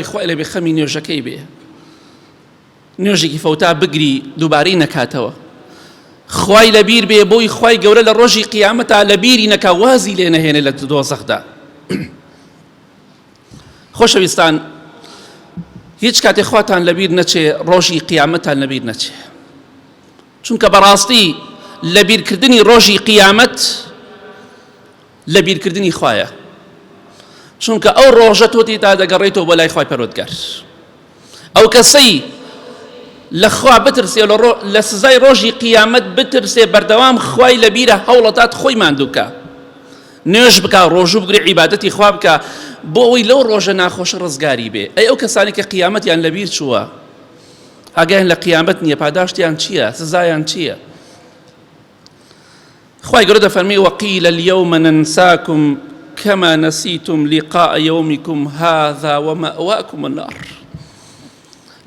خوای لەبێ خەمی نوێژەکەی بێ نوێژێکی فەوتا بگری دووبارەی نەکاتەوە خوای لەبیر بێ بۆی خوای گەورە لە ڕۆژی قیامەتا لەبیری نەکا وازی لێ نەهێنێ لە دۆزەخدا. خۆشەویستان هیچ کاتێ خواتان لەبیر نەچێ ڕۆژی قیامەتان لەبیر نەچێ چونکە بەڕاستی لەبیرکردنی ڕۆژی قیامەت لەبیرکردنی خوایە چونکە ئەو ڕۆژە تۆ تێدا دەگەڕێیتەوە بۆ لای خوای پەروەردگار ئەو کەسەی لە خوا بترسێ لە سزای ڕۆژی قیامەت بترسێ بەردەوام خوای لەبیرە هەوڵەدات خۆی ماندووکە نوێژ بکە ڕۆژوو بگرێ عیبادەتی خوا بکە بۆ ئەوەی لەو ڕۆژە ناخۆشە ڕزگاری بێ ئەی ئەو کەسانی کە قیامەتیان لەبیر چووە ئاگایان لە قیامەت نییە پاداشتیان چییە سزایان چییە؟ خوای گەورە دەفەرمێ وقیل اليوم ننساکم کما نسیتم لقاء یومکم هذا ومأواکم النار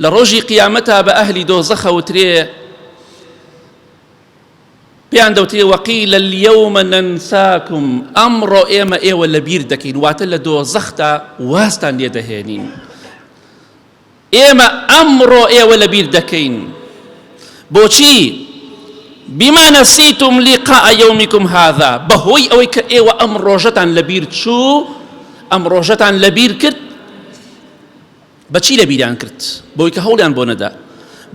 لە ڕۆژی قیامەتا بە ئەهلی دۆزەخە وترێ پێیان دەوترێ وقیل اليوم ننساکم ئەمڕۆ ئێمە ئێوە لەبیر دەکەین واتە لە دۆزەخدا وازتان لێ دەهێنین ئێمە ئەمڕۆ ئێوە لەبیر دەکەین. بۆچی؟ بما نسیتم لقاء یومکم هذا، بەهۆی ئەوەی کە ئێوە ئەم ڕۆژەتان لەبیر چوو، ئەم ڕۆژەتان لەبیر کرد. بەچی لەبیریان کرد؟ بەوەی کە هەوڵیان بۆ نەدا،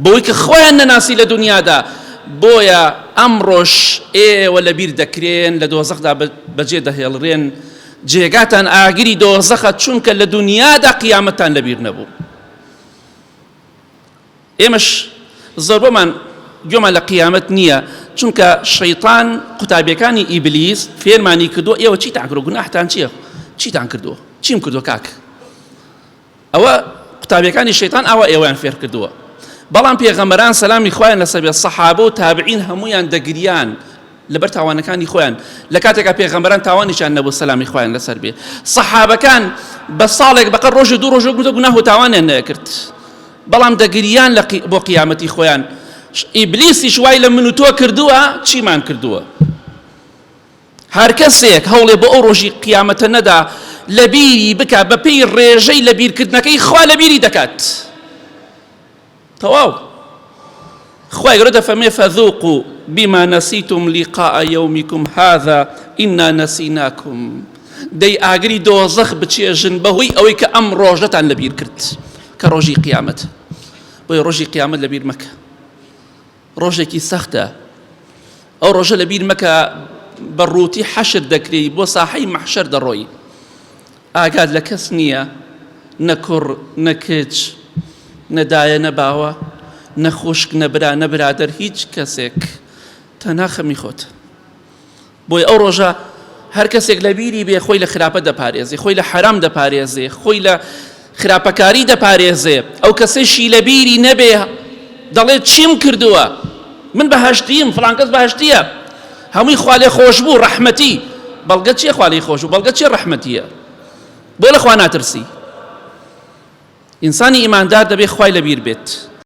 بەوەی کە خۆیان نەناسی لە دنیادا، بۆیە ئەمڕۆش ئێوە لەبیر دەکرێن، لە دۆزەخدا بەجێ دەهێڵرێن. جێگاتان ئاگری دۆزەخە چونکە لە دونیادا قیامەتتان لەبیر نەبوو. ئێمەش زۆربەمان گوێمان لە قیامەت نییە چونکە شەیطان قوتابیەکانی ئیبلیس فێرمانی کردووە ئێوە چیتان کردووە گوناحتان چییە چیتان کردووە چیم کردووە کاک ئەوە قوتابیەکانی شەیتان ئاوا ئێوەیان فێر کردووە بەڵام پێغەمبەران سەلامی خوایان لەسەر بێت سەحابە و تابعین هەمویان دەگریان لەبەر تاوانەکانی خۆیان لە کاتێکا پێغەمبەران تاوانیشیان نەبوو سەلامی خوایان لەسەر بێ سەحابەکان بە ساڵێک بەقە ڕۆژی دوو ڕۆژ گوتە گوناه و تاوانیان نەکرد بەڵام دەگریان لە بۆ قیامەتی خۆیان ئیبلیسیش وای لە من و تۆ کردووە چیمان کردووە هەرکەسێک هەوڵێ بۆ ئەو ڕۆژی قیامەتە نەدا لەبیری بکا بەپێی ڕێژەی لەبیرکردنەکەی خوا لەبیری دەکات تەواو خوای گەورە دەفەرمێ فذوقوا بما نسیتم لقاء یومکم هذا إنا نسیناکم دەی ئاگری دۆزەخ بچێژن بەهۆی ئەوەی کە ئەم ڕۆژەتان لەبیر کرد کە ڕۆژی قیامەت بۆیە ڕۆژی قیامەت لەبیر مەکە ڕۆژێکی سەختە ئەو ڕۆژە لەبیر مەکە بە ڕووتی حەشر دەکرێی بۆ ساحەی مەحشەر دەڕۆی ئاگات لە کەس نییە نە کوڕ نە کچ نە دایە نە باوە نە خوشک نە برا نە برادەر هیچ کەسێک تەنها خەمی خۆت بۆیە ئەو ڕۆژە هەر کەسێک لە بیری بێ خۆی لە خراپە دەپارێزێ خۆی لە حەرام دەپارێزێ خۆی لە خراپەکاری دەپارێزێ ئەو کەسێشی لە بیری نەبێ دەڵێ چیم کردووە من بەهشتیم فڵان کەس بەهشتیە هەمووی خوا لێ خۆش بوو ڕەحمەتی بەڵگە چیە خوا لێی خۆش بوو بەڵگە چیە ڕەحمەتیە بۆ لە خوا ناترسی ئینسانی ئیماندار دەبێ خوای لەبیر بێت.